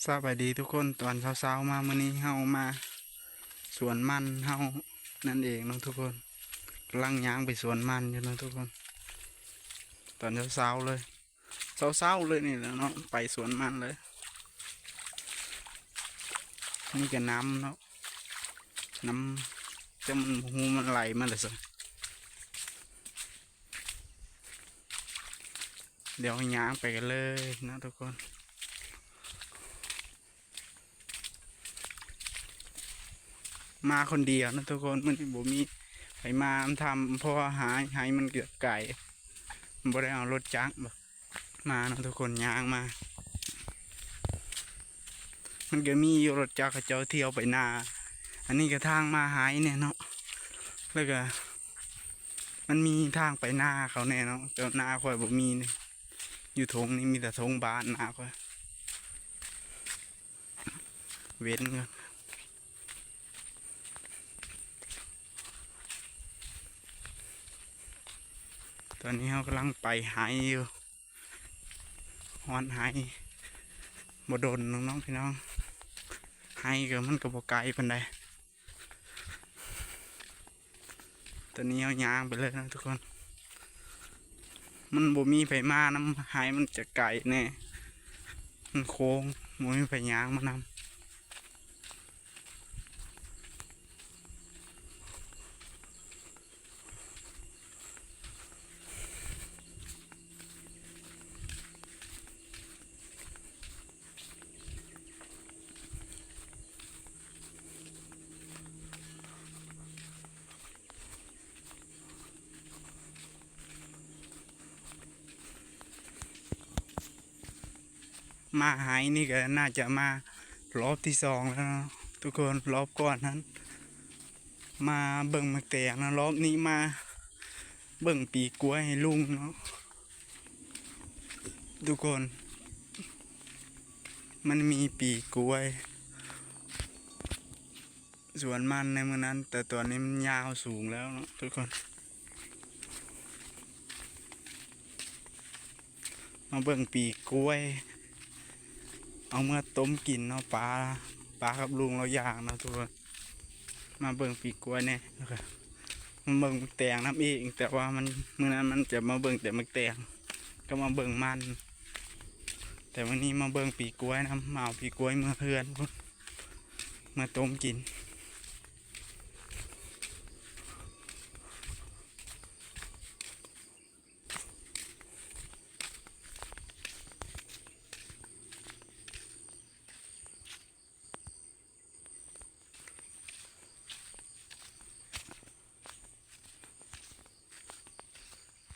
ສະບາຍດີທຸກຄົນ, ຕອນເຊົ້າໆມາມື້ນີ້ເຮົາມາສວນມັນເຮົານັ້ນເອງເນາະທຸກຄົນ. ກຳລັງຍ່າງໄປສວນມັນຢູ່ເນາະທຸກຄົນ, ຕອນເຊົ້າໆເລີຍ, ເຊົ້າໆເລີຍນີ້ແຫຼະເນາະ, ໄປສວນມັນເລີຍ. ນີ້ກະນ້ຳເນາະ, ນ້ຳ ແຕ່ມັນ ບໍ່ຮູ້ມັນໄຫຼມາແຕ່ໃສ. ດຽວຍ່າງໄປກັນເລີຍເນາະທຸກຄົນ. ມາຄົນດຽວເນາະທຸກຄົນ, ມື້ນີ້ບໍ່ມີໃຜມານຳ ເພາະວ່າໄຮ່ ໄຮ່ມັນກະໄກ, ບໍ່ໄດ້ເອົາລົດຈັກມາເນາະທຸກຄົນ, ຍ່າງມາ. ມັນກະມີຢູ່ລົດຈັກເຂົາເຈົ້າທ່ຽວໄປນາ, ອັນນີ້ກະທາງມາໄຮ່ແນ່ເນາະ, ແລ້ວກະ ມັນມີທາງໄປນາເຂົາແນ່ເນາະ, ແຕ່ນາຂ້ອຍບໍ່ມີເດ້. ຢູ່ທົ່ງນີ້ມີແຕ່ທົ່ງບ້ານນາຂ້ອຍ. ເວັນກ່ອນ. ຕອນນີ້ເຮົາກຳລັງໄປໄຮ່ຢູ່, ຮອດໄຮ່ບໍ່ດົນດອກເນາະພີ່ນ້ອງ. ໄຮ່ກະ ມັນກະບໍ່ໄກປານໃດ. ຕອນນີ້ເຮົາຍ່າງໄປເລີຍເນາະທຸກຄົນ, ມັນບໍ່ມີໃຜມານຳ, ໄຮ່ມັນຈະໄກແນ່, ມັນໂຄ້ງ, ບໍ່ມີໃຜຍ່າງມານຳ. ມາໄຮ່ນີ້ກະໜ້າຈະມາລອບທີສອງແລ້ວເນາະທຸກຄົນ. ລອບກ່ອນຫັ້ນມາເບິ່ງໝາກແຕງເນາະ, ລອບນີ້ມາເບິ່ງປີກລ້ວຍໃຫ້ລຸງເນາະ ທຸກຄົນ. ມັນມີປີກລ້ວຍ ສວນມັນໃນມື້ນັ້ນ, ແຕ່ຕອນນີ້ມັນຍາວສູງແລ້ວເນາະທຸກຄົນ. ມາເບິ່ງປີກລ້ວຍ ເອົາເມືອຕົ້ມກິນເນາະ, ປາ ປາກັບລຸງລາວຍ່າງເນາະທຸກຄົນ. ມາເບິ່ງປີກລ້ວຍແນ່ ແລ້ວກະມາເບິ່ງໝາກແຕງນຳອີກ, ແຕ່ວ່າມັນ ມື້ນັ້ນມັນຈະມາເບິ່ງແຕ່ໝາກແຕງ ກັບມາເບິ່ງມັນ, ແຕ່ມື້ນີ້ມາເບິ່ງປີກລ້ວຍນຳ, ມາເອົາປີກລ້ວຍເມືອເຮືອນພຸ້ນ ເມືອຕົ້ມກິນ.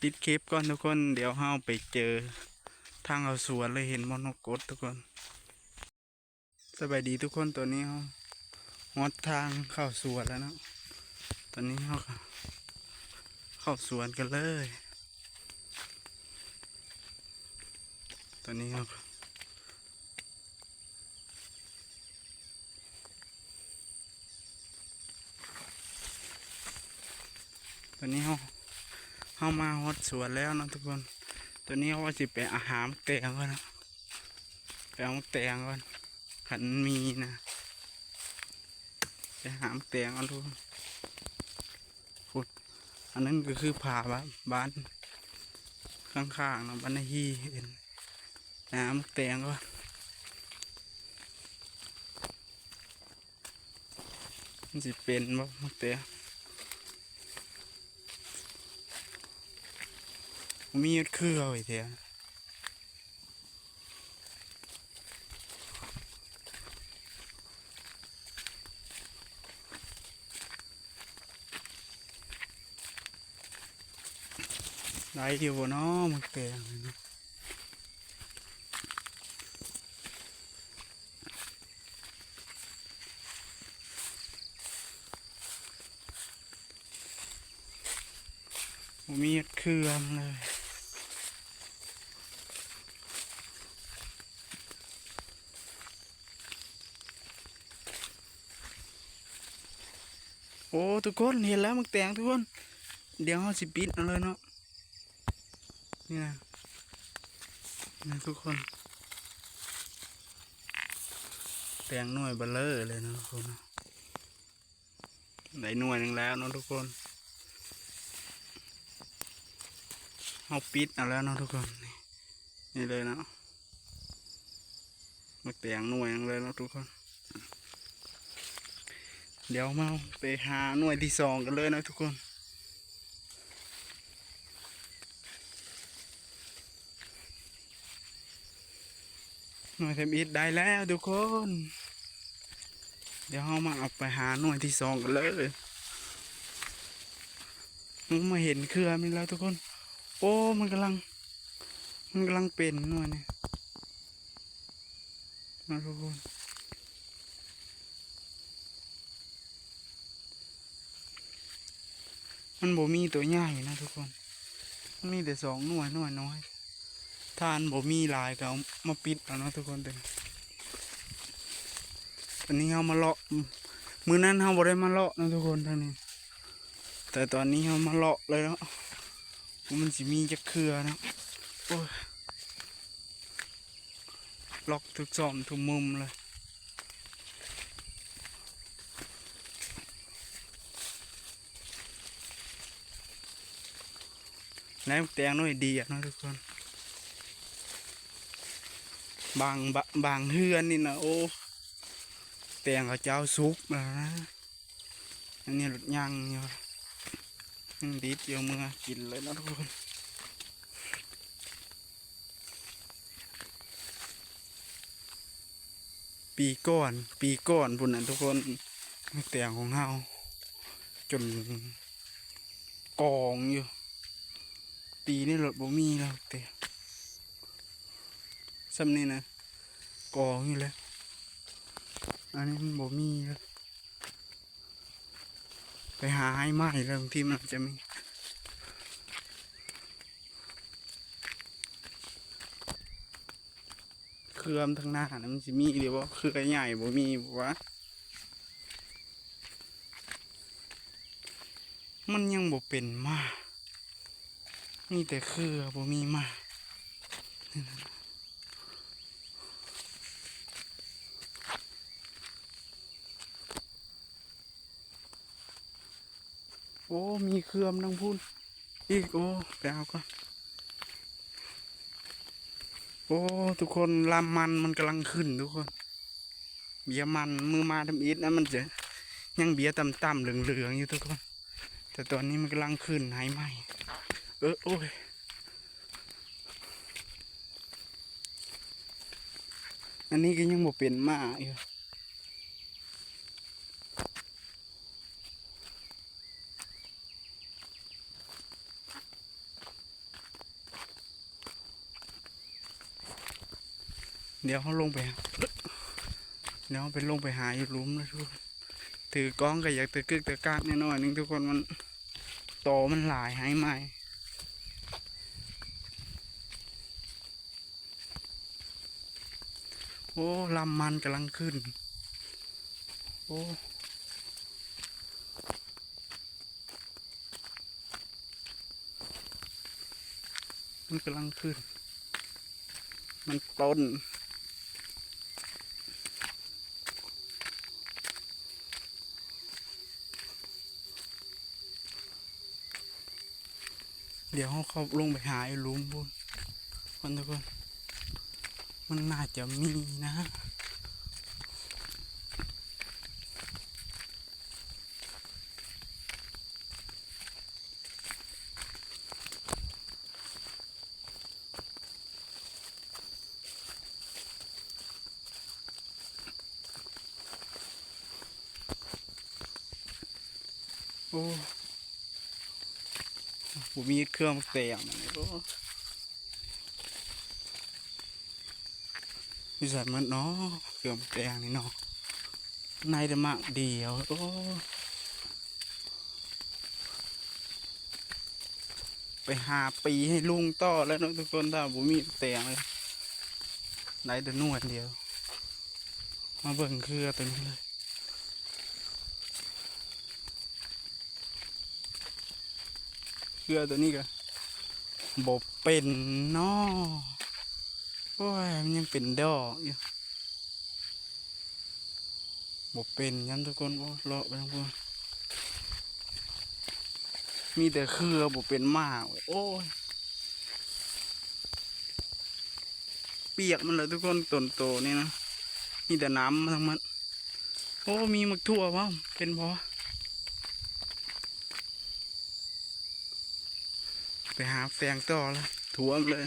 ປິດຄລິບກ່ອນທຸກຄົນ, ດຽວເຮົາໄປເຈີທາງເຂົ້າສວນເລີຍ, ເຫັນບໍ່ ນົກກົດທຸກຄົນ. ສະບາຍດີທຸກຄົນ, ຕອນນີ້ເຮົາຮອດທາງເຂົ້າສວນແລ້ວເນາະ, ຕອນນີ້ເຮົາກະເຂົ້າສວນກັນເລີຍ. ຕອນນີ້ເຮົາ ຕອນນີ້ເຮົາ ເຮົາມາຮອດສວນແລ້ວເນາະທຸກຄົນ. ຕອນນີ້ເຮົາວ່າຊິໄປຫາໝາກແຕງກ່ອນເນາະ, ໄປເອົາໝາກແຕງກ່ອນ ຄັນມີນະ, ໄປຫາໝາກແຕງກ່ອນທຸກຄົນ. ພຸ້ນ ອັນນັ້ນກະຄືຜາບ້ານ ບ້ານຂ້າງໆເນາະ, ບ້ານນາຮີ່. ເຫັນ ໄປຫາໝາກແຕງກ່ອນ ມັນຊິເປັນບໍ່ໝາກແຕງ? ມີເຮັດຄືເອົາອີກແທ້. ໄດ້ຢູ່ບໍ່ນໍໝາກແຕງນີ້? ບໍ່ມີເຮັດເຄືອນເລີຍ. ໂອ້ ທຸກຄົນ ເຫັນແລ້ວໝາກແຕງທຸກຄົນ. ດຽວເຮົາຊິປິດເອົາເລີຍເນາະ. ນີ້ນະ ນີ້ນະທຸກຄົນ. ແຕງໜ່ວຍເບີເລີເລີຍເນາະທຸກຄົນເນາະ. ໄດ້ໜ່ວຍໜຶ່ງແລ້ວເນາະທຸກຄົນ. ເຮົາປິດເອົາແລ້ວເນາະທຸກຄົນ. ນີ້ ນີ້ເລີຍເນາະ. ໝາກແຕງໜ່ວຍໜຶ່ງເລີຍເນາະທຸກຄົນ. ດຽວມາໄປຫາໜ່ວຍທີສອງກັນເລີຍເນາະທຸກຄົນ. ໜ່ວຍທຳອິດໄດ້ແລ້ວທຸກຄົນ. ດຽວເຮົາມາເອົາໄປຫາໜ່ວຍທີສອງກັນເລີຍ. ມາເຫັນເຄືອມັນແລ້ວທຸກຄົນ. ໂອ້ ມັນກຳລັງ ມັນກຳລັງເປັນໜ່ວຍນີ້ເນາະທຸກຄົນ. ມັນບໍ່ມີຕົວໃຫຍ່ນະທຸກຄົນ, ມັນມີແຕ່ສອງໜ່ວຍ ໜ່ວຍນ້ອຍ. ຖ້າມັນບໍ່ມີຫຼາຍກໍເອົາມາປິດເອົາເນາະທຸກຄົນ. ອັນນີ້ເຮົາມາເລາະ, ມື້ນັ້ນເຮົາບໍ່ໄດ້ມາເລາະນະທຸກຄົນ ທາງນີ້, ແຕ່ຕອນນີ້ເຮົາມາເລາະເລີຍເນາະ ວ່າມັນຊິມີຈັກເຄືອເນາະ. ໂອ້ຍ ລັອກທຸກຊ່ອງທຸກມຸມເລີຍ. ໃນໝາກແຕງໜ່ວຍດຽວເນາະທຸກຄົນ. ບາງ ບາງເຮືອນນີ້ນະ ໂອ້ ແຕງເຂົາເຈົ້າສຸກແລ້ວນະ. ອັນນີ້ລົດຍັງຢູ່ ຍັງດິບຢູ່ ເມືອກິນເລີຍເນາະທຸກຄົນ. ປີກ່ອນ ປີກ່ອນພຸ້ນນະທຸກຄົນ, ແຕງຂອງເຮົາຈົນກອງຢູ່. ປີນີ້ລົດບໍ່ມີແລ້ວ ແຕ່ສ່ຳນີ້ນະ ກອງຢູ່ແລ້ວ. ອັນນີ້ມັນບໍ່ມີແລ້ວ. ໄປຫາໃຫ້ໃໝ່ເລີຍ ບາງທີມັນອາດຈະມີ. ເຄືອທາງໜ້ານັ້ນມັນຊິມີອີ່ຫຼີບໍ່? ເຄືອໃຫຍ່ບໍ່ມີບໍ່ວະ? ມັນຍັງບໍ່ເປັນໝາກ, ມີແຕ່ເຄືອ ບໍ່ມີໝາກ. ໂອ້ ມີເຄືອນຳພຸ້ນອີກ. ໂອ້ ໄປເອົາກ່ອນ. ໂອ້ ທຸກຄົນ, ລຳມັນມັນກຳລັງຂຶ້ນທຸກຄົນ. ເບ້ຍມັນມື້ມາທຳອິດນະ ມັນຈະຍັງເບ້ຍຕ່ຳໆເຫຼືອງໆຢູ່ທຸກຄົນ, ແຕ່ຕອນນີ້ມັນກຳລັງຂຶ້ນໃຫ້ໃໝ່. ເອີ ໂອ້ຍ ອັນນີ້ກໍຍັງບໍ່ເປັນໝາກຢູ່. ດຽວເຮົາລົງໄປ ດຽວເຮົາໄປ ລົງໄປຫາຢູ່ຫຼຸມນະທຸກຄົນ. ຖືກ້ອງກໍຢາກຕະກຶກຕະກັກແດ່ໜ້ອຍໜຶ່ງທຸກຄົນ, ມັນ ຕໍມັນຫຼາຍໃຫ້ໃໝ່. ໂອ້ ລຳມັນກຳລັງຂຶ້ນ. ໂອ້ ມັນກຳລັງຂຶ້ນ, ມັນຕົ້ນ. ດຽວເຮົາເຂົ້າລົງໄປຫາຢູ່ຫຼຸມພຸ້ນກ່ອນທຸກຄົນ, ມັນໜ້າຈະມີນະ. ໂອ້ ບໍ່ມີເຄື່ອງແຕງ. ໂອ້ ຢູ່ໃສໝົດເນາະ ເຄື່ອງແຕງນີ້ເນາະ, ໃນແຕ່ໝາກດຽວ. ໂອ້ ໄປຫາປີໃຫ້ລຸງຕໍ່ແລ້ວເນາະທຸກຄົນ, ຖ້າບໍ່ມີແຕງເລີຍ ໄດ້ແຕ່ໜ່ວຍດຽວ. ມາເບິ່ງເຄືອຕົວນີ້ເລີຍ. ເຄືອຕົວນີ້ກໍບໍ່ເປັນເນາະ. ໂອ້ຍ ມັນຍັງເປັນດອກຢູ່. ບໍ່ເປັນຫຍັງທຸກຄົນ. ໂອ້ ເລາະໄປທາງພຸ້ນ ມີແຕ່ເຄືອ ບໍ່ເປັນໝາກ. ໂອ້ຍ ປຽກໝົດແລ້ວທຸກຄົນ. ຕົ້ນໂຕນີ້ນະ ມີແຕ່ນ້ຳທັງໝົດ. ໂອ້ ມີໝາກຖົ່ວພ້ອມ ເປັນບໍ່? ໄປຫາແຝງຕໍ່ລະ ຖ້ວມເລີຍ.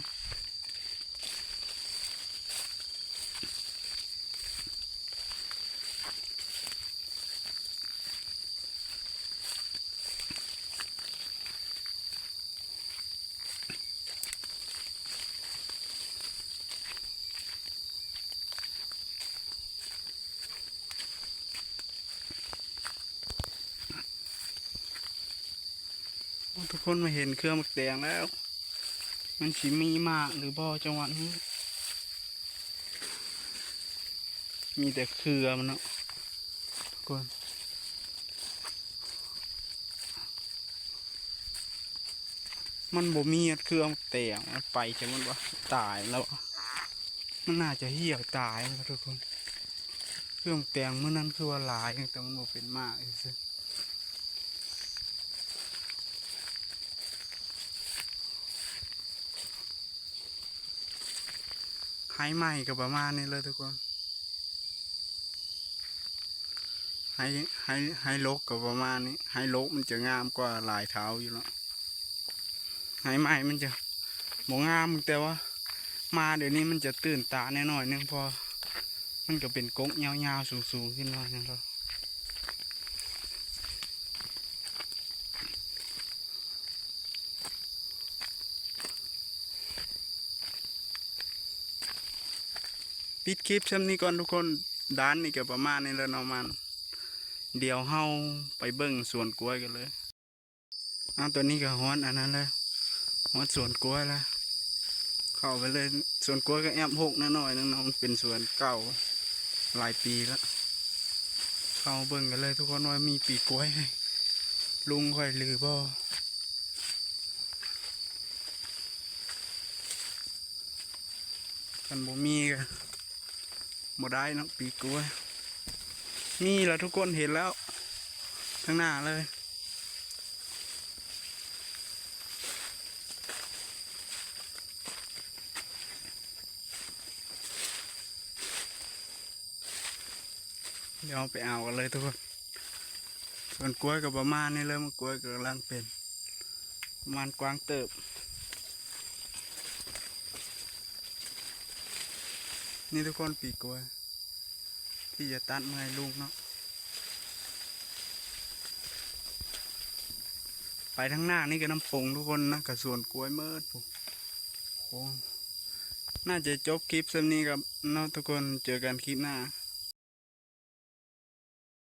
ໂອ້ ທຸກຄົນ ມາເຫັນເຄືອໝາກແຕງແລ້ວ ມັນຊິມີໝາກຫຼືບໍ່ ຈັງຫວະນີ້? ມີແຕ່ເຄືອມັນເນາະທຸກຄົນ. ມັນບໍ່ມີເຄືອໝາກແຕງ ມັນໄປໃສໝົດວະ? ຕາຍແລ້ວ ມັນໜ້າຈະຫ່ຽວຕາຍແລ້ວທຸກຄົນ. ເຄືອໝາກແຕງມື້ນັ້ນຄືວ່າຫຼາຍ ແຕ່ມັນບໍ່ເປັນໝາກຊື່ໆ. ໄຮ່ໃໝ່ກໍປະມານນີ້ເລີຍທຸກຄົນ. ໄຮ່ ໄຮ່ ໄຮ່ລົກກໍປະມານນີ້. ໄຮ່ລົກມັນຈະງາມກວ່າຫຼາຍເທົ່າຢູ່ເນາະ. ໄຮ່ໃໝ່ມັນຈະບໍ່ງາມ ແຕ່ວ່າມາດຽວນີ້ມັນຈະຕື່ນຕາແດ່ໜ້ອຍໜຶ່ງ ເພາະມັນກໍເປັນກົກຍາວໆ ສູງໆ ຂຶ້ນມາຈັ່ງຊັ້ນ. ປິດຄລິບຊ່ຳນີ້ກ່ອນທຸກຄົນ. ດ່ານນີ້ກໍປະມານນີ້ແຫຼະເນາະ ມັນ ດຽວເຮົາໄປເບິ່ງສວນກ້ວຍກັນເລີຍ. ອາ ຕອນນີ້ກໍຮອດອັນນັ້ນແລ້ວ ຮອດສວນກ້ວຍແລ້ວ. ເຂົ້າໄປເລີຍ. ສວນກ້ວຍກໍແອບຮົກໜ້ອຍໜຶ່ງເນາະ ມັນເປັນສວນເກົ່າຫຼາຍປີແລ້ວ. ເຂົ້າເບິ່ງກັນເລີຍທຸກຄົນ ວ່າມີປີກ້ວຍໃຫ້ລຸງຂ້ອຍຫຼືບໍ່. ຄັນບໍ່ມີກໍບໍ່ໄດ້ເນາະ ປີກ້ວຍ. ມີແລ້ວທຸກຄົນ ເຫັນແລ້ວ ທາງໜ້າເລີຍ. ດຽວເຮົາໄປເອົາກັນເລີຍທຸກຄົນ. ສວນກ້ວຍກໍປະມານນີ້ເລີຍ ໝາກກ້ວຍກໍກຳລັງເປັນ ປະມານກວ້າງເຕີບ. ນີ້ທຸກຄົນ ປີກ້ວຍທີ່ຈະຕັດເມື່ອໃຫ້ລຸງເນາະ. ໄປທາງໜ້ານີ້ກໍນ້ຳປົງທຸກຄົນນະ ກະສວນກ້ວຍໝົດພຸ້ນ. ໂອ້ ໜ້າຈະຈົບຄລິບຊ່ຳນີ້ກັນເນາະທຸກຄົນ. ເຈີກັນຄລິບໜ້າ.